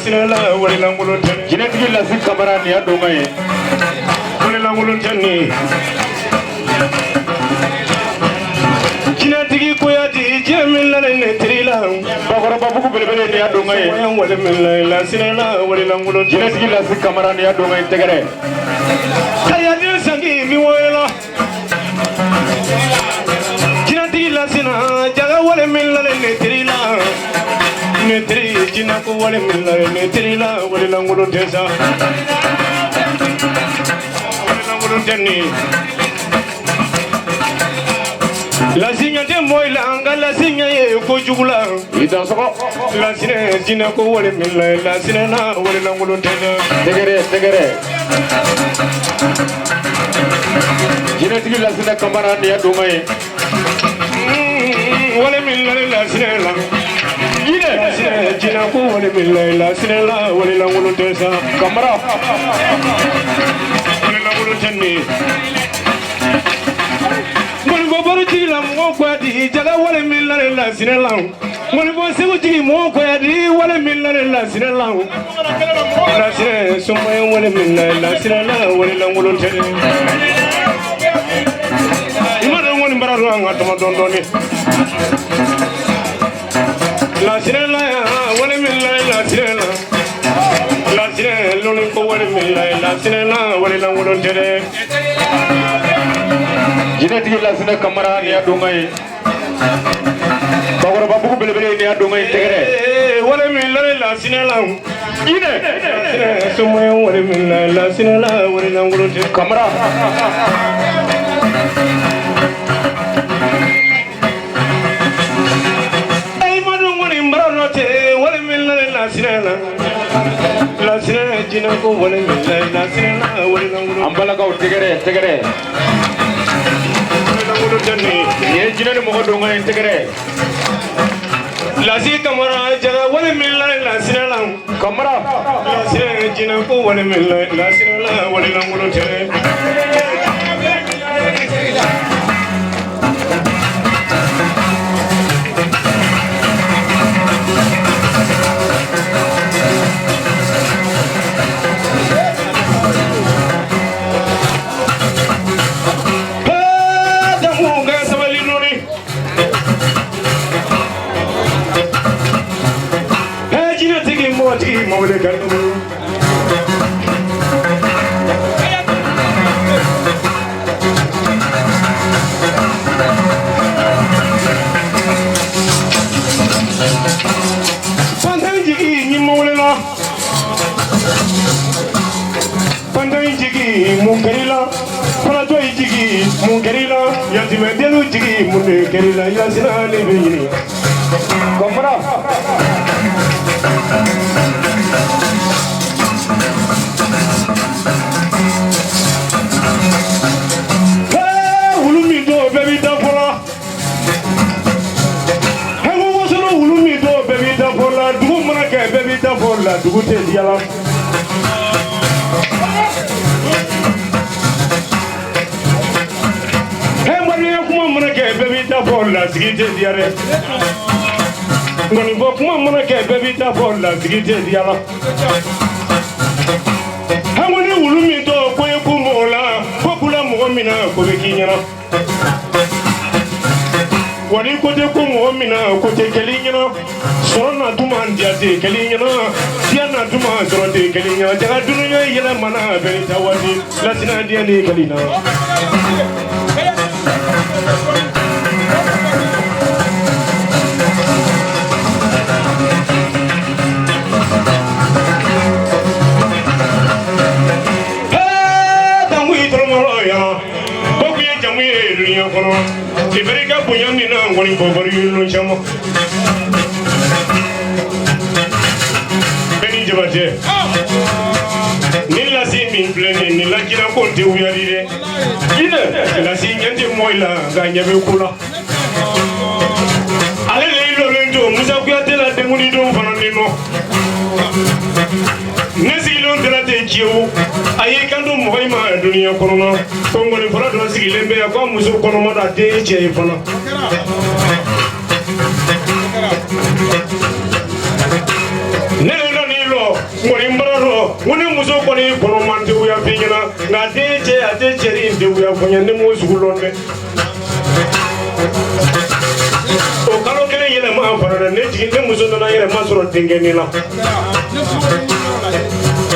lasinɛ la wari lankolon tɛ. Jinɛtigi Lasi Kamara nin y'a donkan ye. Wari lankolon tɛ nin ye. Jinɛtigi Kuyate diɲɛ min la ne teri la. Bakɔrɔbabugu belebele nin y'a donkan ye. Wale min la lasinɛ la wari lankolon tɛ. Jinɛtigi Lasi Kamara nin y'a donkan ye tɛgɛrɛ. Kayaden sangi mi wɔyɔlɔ. Jinɛtigi lasina jaga wale min la ne teri la. Ne teri jinɛ ko wale min la ne teri la wale lankolon tɛ sa. Wale lankolon tɛ nin ye. Lasiɲɛ tɛ mɔɔ i la nka lasiɲɛ ye kojugu la. I dansɔgɔ. Lasinɛ jinɛ ko wale min la lasinɛ na wale lankolon tɛ dɛ. Tɛgɛrɛ tɛgɛrɛ. Jinɛtigi Lasinɛ Kamara nin y'a donkan ye. Wale min la lasinɛ la. Jinɛ. Lasinɛ jinɛ ko wale min la lasinɛ la wale lankolon tɛ sa. Kamara. Wale lankolon tɛ nin ye. Ŋɔnifɔ barotigi la mɔgɔw Kuyate jaga wale min la lasinɛ la. Ŋɔnifɔ segutigi mɔgɔw Kuyate wale min la lasinɛ la. Lasinɛ sɔmɔye wale min la lasinɛ la wale lankolon tɛ. I ma dɔn ŋɔni bara dɔn an ka tɔmɔ dɔɔni dɔɔni. Lasinɛ la yan wale min la lasinɛ la. Lasinɛ lɔnni ko wale min la lasinɛ la wale lankolon tɛ dɛ. Jinɛtigi Lasinɛ Kamara nin y'a donkan ye. Bakɔrɔbabugu belebele nin y'a donkan ye tɛgɛrɛ. Wale min la lasinɛ la. Jinɛ. Lasinɛ sɔmɔye wale min la lasinɛ la wale lankolon tɛ. Kamara. Ayi ma dɔn ŋɔni bara dɔ tɛ wale min la lasinɛ la. Lasinɛ jinɛ ko wale min la lasinɛ la wale lankolon An balakaw tɛgɛrɛ tɛgɛrɛ. wale lankolon tɛ nin ye. Nin ye jinɛ ni mɔgɔ donkan ye tɛgɛrɛ. Lasi Kamara jaga wale min la lasinɛ la. Kamara. Lasinɛ jinɛ ko wale min la lasinɛ la wale lankolon tɛ. Jamu ka sabali nɔɔni. Jinɛtigi mɔgɔtigi mɔbili ka dugu. Fantan jigi ni mɔbili la. Fantan jigi mun kɛr'i la. Falatɔ jigi mun kɛr'i la. Yatimɛdenw jigi mun de kɛr'i la. Yasina ne bɛ ɲini. Kamara. Wulu min don bɛɛ b'i da fɔlɔ. Ko woson wulu min don bɛɛ b'i da fɔlɔ. Dugu mana kɛ bɛɛ b'i da fɔlɔ la. Dugu tɛ diya la. Maliyɛn kuma mana kɛ bɛɛ b'i da fɔlɔ la. Sigi tɛ diya dɛ. Ŋɔnifɔ kuma mana kɛ bɛɛ b'i da fɔlɔ la. Sigi tɛ diya la. Ko ni wulu min tɔ ko ye ko mɔgɔ la ko kula mɔgɔ min na ko bɛ k'i ɲɛna. Wa ni ko tɛ ko mɔgɔ min na ko tɛ kɛl'i ɲɛna. Sɔrɔ na tuma diya tɛ kɛl'i ɲɛna. Diya na tuma sɔrɔ tɛ kɛl'i ɲɛna. Jaga dunuya yɛlɛmana bɛɛ ni ta waati. Lasina diya ni kɛl'i na. Dangu i tɔrɔmɔrɔ yan. Ko kun ye jamu ye dunuya kɔnɔ. Ibere ka bonya min na ŋɔni bɔbɔri yiri caman. Bɛɛ ni Jabatɛ. Ni lasi min filɛ nin ye nin lajira ko tɛ wuyali dɛ. Jinɛ. Lasi ɲɛ tɛ mɔgɔ la nka ɲɛ bɛ ko la. Ale de y'i lɔlen to Musa Kuyate la denkundi don fana ni nɔ. Ne sigilen tɛna ten ciyewu. A y'i kanto mɔgɔ in ma dunuya kɔnɔna. Ko ŋɔni fɔlɔ dɔ sigilen bɛ yan ko a muso kɔnɔma don a den ye cɛ ye fana. Ne de nɔ n'i lɔ. Nka den cɛ a tɛ cɛri in deguya fɔ n ye, ne m'o sugu lɔn dɛ. O kalo kelen yɛlɛma fana na, ne jigin, ne muso nana yɛrɛ ma sɔrɔ denkɛnin na.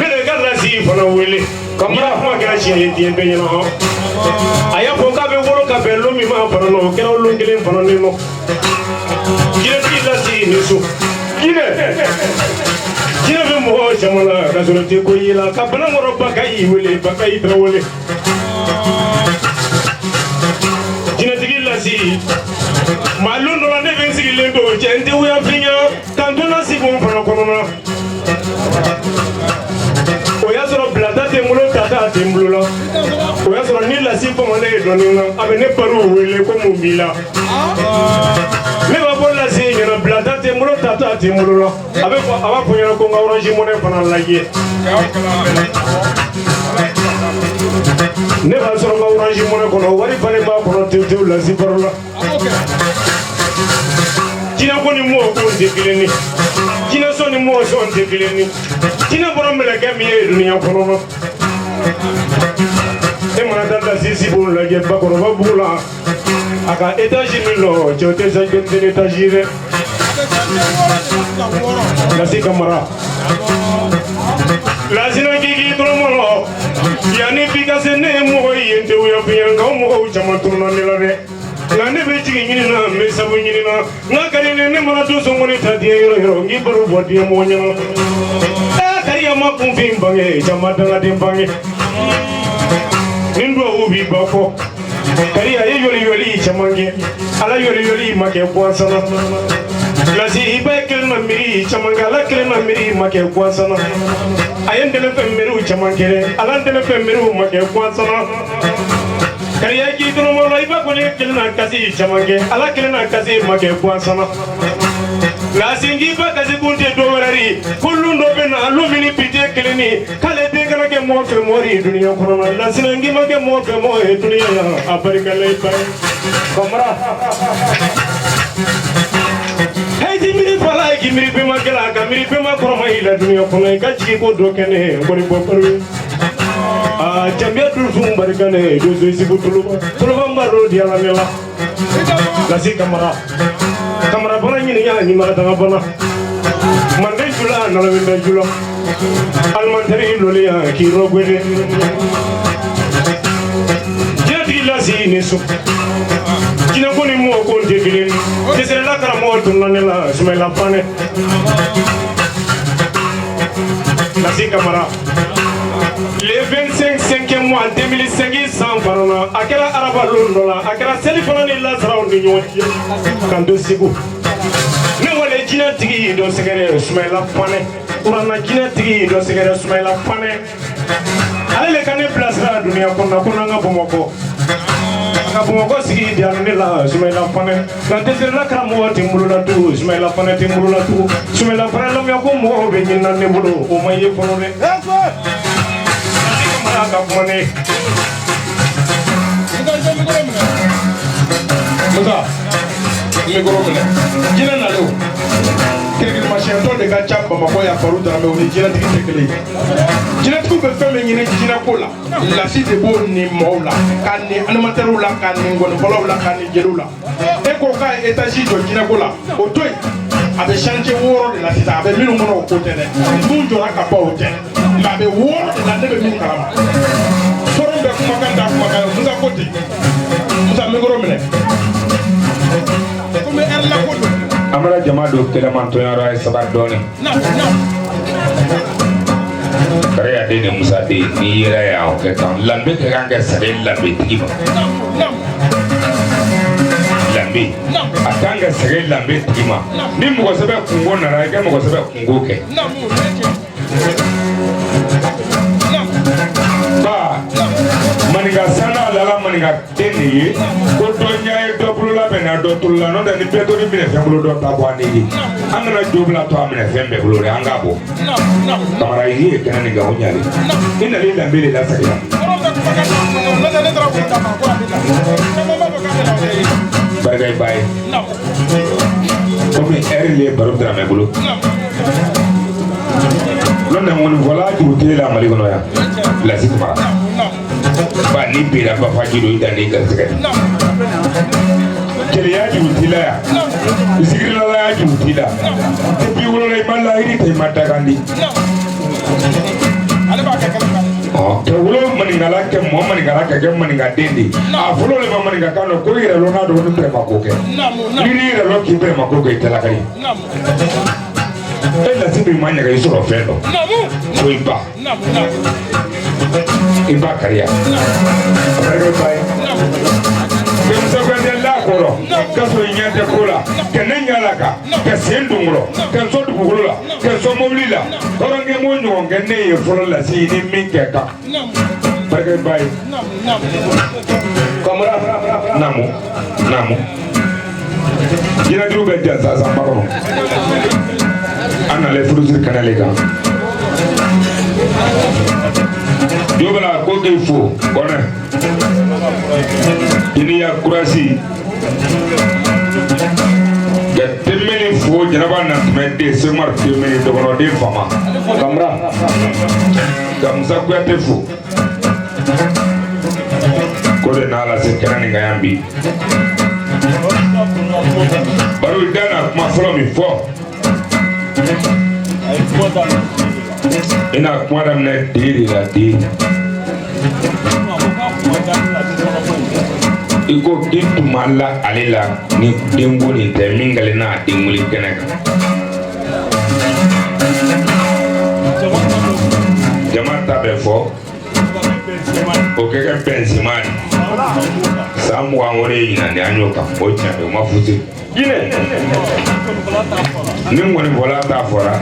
Ne de ka lasi fana wele. Kamara kuma kɛra tiɲɛ ye diɲɛ bɛɛ ɲɛna hɔn. A y'a fɔ k'a bɛ wolo ka bɛn lon min ma fana na, o kɛra lon kelen fana ne nɔ. Jinɛtigi lasi ni so. Jinɛ. Jinɛ bɛ mɔgɔ caman la ka sɔrɔ tɛ ko y'i la ka Banankɔrɔ Bakayi wele, Bakayi Tarawele. Jinɛtigi lasi. Maa lon dɔ la ne bɛ n sigilen to cɛ n tɛ wuya fiɲɛ kan to na sigi o fana kɔnɔna. O y'a sɔrɔ bilata tɛ n bolo, tata tɛ n bolo la. O y'a sɔrɔ ni lasi famalen ye dɔɔnin na, a bɛ ne baro wele ko mun b'i la. Ne b'a fɔ lasi ɲɛna, bilata tɛ n bolo, tata tɛ n bolo la. A bɛ fɔ, a b'a fɔ ɲɛna ko n ka Orange Money fana lajɛ. Ne b'a sɔrɔ n ka Orange Money kɔnɔ, wari falen b'a kɔnɔ tewu tewu lasi baro la. Jinɛ ko ni mɔgɔ ko tɛ kelen ye. Jinɛ sɔn ni mɔgɔ sɔn tɛ kelen ye. Jinɛ bɔra mɛlɛkɛ min ye dunuya kɔnɔ. E mana taa lasi sibo lajɛ Bakɔrɔba bugu la, a ka étage min lɔ, cɛw tɛ sa denmisɛnnin étage ye dɛ. Lasi Kamara. Lasina k'i tɔrɔmɔlɔ yanni bi ka se ne ye mɔgɔ ye n tɛ wuya fiɲɛ, nka o mɔgɔw caman tununa ne la dɛ. Nka ne bɛ jigin ɲini na, n bɛ sabu ɲini na, n ka ka di ne, ne mana don sɔngɔni ta diɲɛ yɔrɔ yɔrɔ, n k'i baro bɔ diɲɛ mɔgɔ ɲɛna. Ɛɛ kariya ma kunfin bange, jama dangaden bange. Nin duwawu b'i ba kɔ. Kariya ye yoli yoli caman kɛ, Ala yoli yoli ma kɛ gansan na. Lasi i ba ye kelen na miiri caman kɛ, Ala kelen na miiri ma kɛ gansan na. A ye n dɛmɛ fɛn miiriw caman kɛ dɛ, Ala n dɛmɛ fɛn miiriw ma kɛ gansan na. Kariya k'i dɔrɔmɔ la, i ba kɔni ye kelen na kasi caman kɛ, Ala kelen na kasi ma kɛ gansan na. Lasi k'i ba kasi kun tɛ dɔ wɛrɛ ye, ko lon dɔ bɛ na, lon min ni bi tɛ kelen ye, k'ale den kana kɛ mɔgɔ fɛ mɔgɔ ye dunuya kɔnɔ na. Lasina k'i ma kɛ mɔgɔ fɛ mɔgɔ ye dunuya la, a barika la i ba ye. Kamara. Hey, ti miiri fala k'i miiri bɛnba kɛla, ka miiri bɛnba kɔrɔma i la dunuya kɔnɔ, i ka jigi ko dɔ kɛ ne ye, n kɔni bɔ baro ye. Aa jamiya dusu barika ne donso isibu tuluba tuluba n baro di ala ne la. Lasi Kamara. Kamara bana ɲini y'a ɲuman daga bana. Manden jula nalawinda jula. Alimantari loliya k'i rɔgwede. Jinɛtigi lasi ni so. Jinɛ ko ni mɔgɔ ko tɛ kelen ye. Dɛsɛrɛla karamɔgɔ tununa ne la, Sumayila Fanɛ. Lasi Kamara. Le 25 5e mois 2005 san fana na, a kɛra araba lon dɔ la, a kɛra seli fana ni lasaraw ni ɲɔgɔn cɛ k'an to Segu. Ne wale jinɛtigi dɔ sɛgɛrɛ Sumayila Fanɛ. Kuranna jinɛtigi dɔ sɛgɛrɛ Sumayila Fanɛ. Ale le ka ne bilasira dunuya kɔnɔ ko n'an ka Bamakɔ. Ka Bamakɔ sigi diya ne la Sumayila Fanɛ. Nka dɛsɛrɛla karamɔgɔ tɛ n bolo la tugun, Sumayila Fanɛ tɛ n bolo la tugun. Sumayila Fanɛ lamɛn ko mɔgɔw bɛ ɲinina ne bolo, o ma ye fɔlɔ dɛ. Kamara ka kuma ne. Musa, micro minɛ. Jinɛ nalen o. Kirikirimasiyɛntɔ de ka ca Bamakɔ yan Baru Daramɛ, o ni jinɛtigi tɛ kelen ye. Jinɛtigiw bɛ fɛn min ɲini jinɛko la, lasi de b'o ni mɔgɔw la, k'a ni animatɛriw la, k'a ni ngɔnifɔlaw la, k'a ni jeliw la. E ko k'a ye étage jɔ jinɛko la, o to yen. A bɛ chantier 6 de la sisan, a bɛ minnu kɔnɔ o ko tɛ dɛ. Mun jɔra ka ban o tɛ. Mais a bɛ 6 de la, ne bɛ min kalama. Forum bɛ kumakan da kumakan ye, Musa ko ten. Musa micro minɛ. Komi ɛri la ko don. An bɛna jama don kɛlɛmantɔnyɔrɔ a ye sabari dɔɔni. Kariya den ni Musa den n'i yera yan o kɛ kan lambe ka kan ka sɛbɛn lambetigi ma. Lambe a kan ka sɛgɛn lambe tigi ma. Ni mɔgɔ sɛbɛ kungo nana, i ka mɔgɔ sɛbɛ kungo kɛ. Ba maninka sanna lala maninka den de ye ko dɔ ɲɛ ye dɔ bolo labɛn na dɔ tolo la, n'o tɛ ni bɛɛ to ni minɛ fɛn bolo dɔ ta bɔ an de ye. An kana jo bila to a minɛ fɛn bɛɛ bolo dɛ, an k'a bɔ. Kamara i ye kɛnɛ nin kan o ɲalen i nalen lambe de la seginna. Barika i ba ye komi ɛri le ye baro daramɛ bolo. N'o tɛ ŋɔnifɔla juru t'e la Mali kɔnɔ yan. Lasi Kamara. Ba ni bira ba fa jiro i dan n'i garisɛgɛ. Keleya juru t'i la yan. Zikirilala juru t'i la. Depuis wolola i ma lahiri ta i ma dagan di. Ka wolo maninkala kɛ mɔɔ maninkala ka kɛ maninkaden de. A fɔlɔ le ma maninkakan dɔn ko i yɛrɛ lɔn n'a dɔgɔnin bɛrɛma ko kɛ. N'i y'i yɛrɛ lɔn k'i bɛrɛma ko kɛ i talaka ye. E lasi min ma ɲaga i sɔrɔ fɛn dɔ. Fo i ba. I ba kariya. A barika ba ye. Musa Kuyate la kɔrɔ ka sɔrɔ i ɲɛ tɛ ko la ka ne ɲɛ la kan ka sen don kɔrɔ ka n sɔn dugukolo la ka n sɔn mobili la hɔrɔnkɛ m'o ɲɔgɔn kɛ ne ye fɔlɔ lasi ni min kɛ kan barika ba ye. Kamara naamu naamu jinɛjugu bɛ jansa sanba kɔnɔ an nalen furusiri kɛnɛ le kan Jobala ko k'i fo kɔnɛ i ni ya kurasi ka tɛmɛni fo jɛnɛba natɛmɛ den Semar tɛmɛni dɔgɔnɔden fama Kamara ka Musa Kuyate fo ko de n'a lase kɛnɛ nin kan yan bi baro i da na kuma fɔlɔ min fɔ i na kuma daminɛ den de la den i ko k'i tun ma la ale la ni denko nin tɛ min kɛlen n'a denwuli kɛnɛ kan jama ta bɛ fɔ o kɛ kɛ bɛnzima ye san 20 wɛrɛ ye ɲinan de an y'o kan o tiɲɛ o ma fuse jinɛ ni ŋɔnifɔla ta fɔra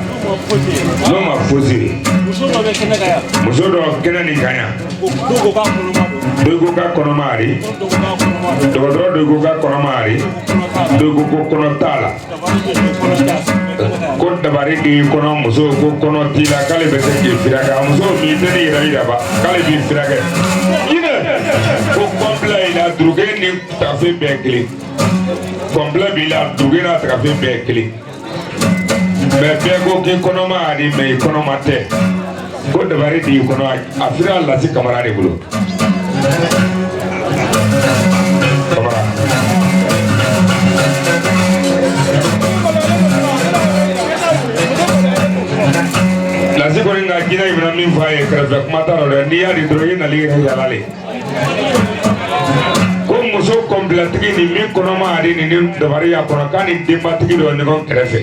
n'o ma fuse muso dɔ kɛnɛ nin kan yan dɔ ko k'a kɔnɔma ari dɔgɔtɔrɔ dɔ ko k'a kɔnɔma ari dɔ ko ko kɔnɔ t'a la ko dabari k'i kɔnɔ muso ko kɔnɔ t'i la k'ale bɛ se k'i furakɛ a muso m'i tɛ ne yɛrɛ yira ba k'ale b'i furakɛ jinɛ ko kɔnpilɛ i la duruke ni tagafe bɛɛ kelen kɔnpilɛ b'i la duruke n'a tagafe bɛɛ kelen mɛ bɛɛ ko k'i kɔnɔma ari mɛ i kɔnɔma tɛ ko dabari b'i kɔnɔ a fira lasi Kamara de bolo Kamara lasi kɔni ka jinɛ in bɛna min fɔ a ye kɛrɛfɛ kuma t'a la dɛ n'i y'a di dɔrɔn i nali yɛrɛ yala le ko muso kɔnpilatigi ni min kɔnɔma ari ni dabari y'a kɔnɔ k'a ni denbatigi dɔ ɲɔgɔn kɛrɛfɛ.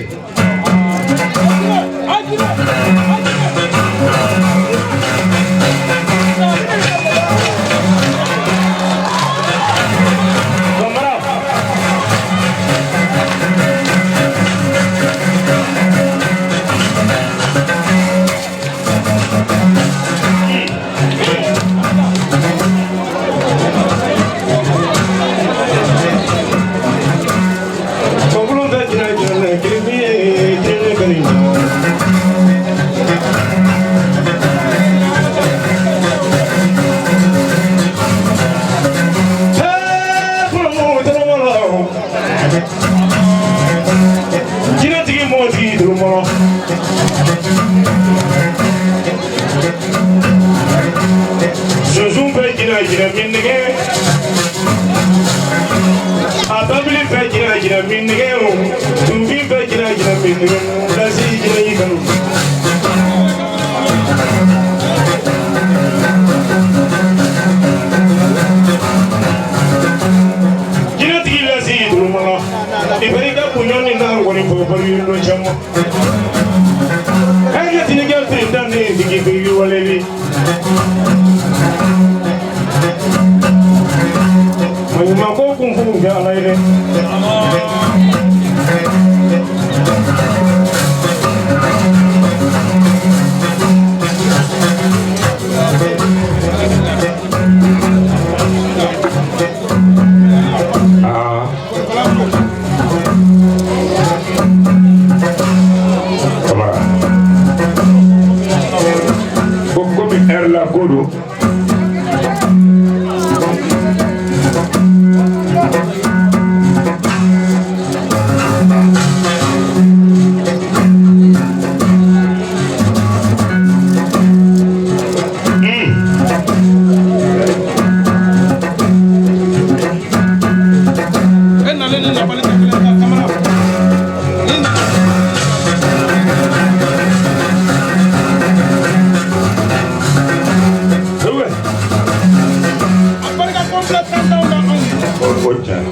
tiɲɛ na.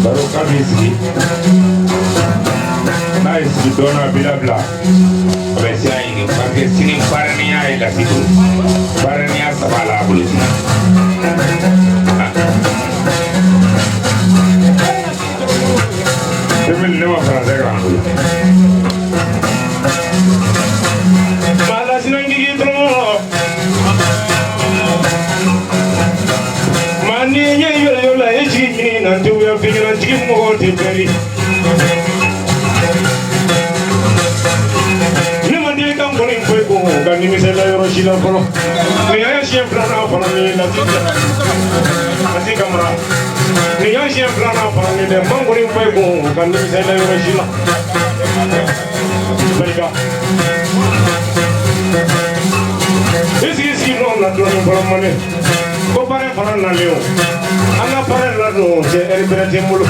Baro ka b'i sigi n'a ye sigi dɔɔnin a b'i labila a bɛ sira ɲini parce que sini parrainiya ye lasi bolo parrainiya saba la a bolo sini. Emile ne ma français kalan koyi. Mala sinangigi dɔrɔn maa ni ɲɛ yɔrɔ yɔrɔ la e jigi min na juguya f'i ɲɛna jigi mɔgɔ tɛ bɛri ne ma deli ka nkɔni foyi ko ka nimisɛla yɔrɔ si la fɔlɔ nin y'a siɲɛ filanan fana ni lasi lasi kamara nin y'a siɲɛ filanan fana ni dɛ n ma nkɔni foyi ko ka nimisɛla yɔrɔ si la barika i sigi sigi nɔ na dɔɔnin fɔlɔ mɔnɛ ko baara fana nalen o an ka baara ladon cɛ ɛri bɛrɛ tɛ n bolo.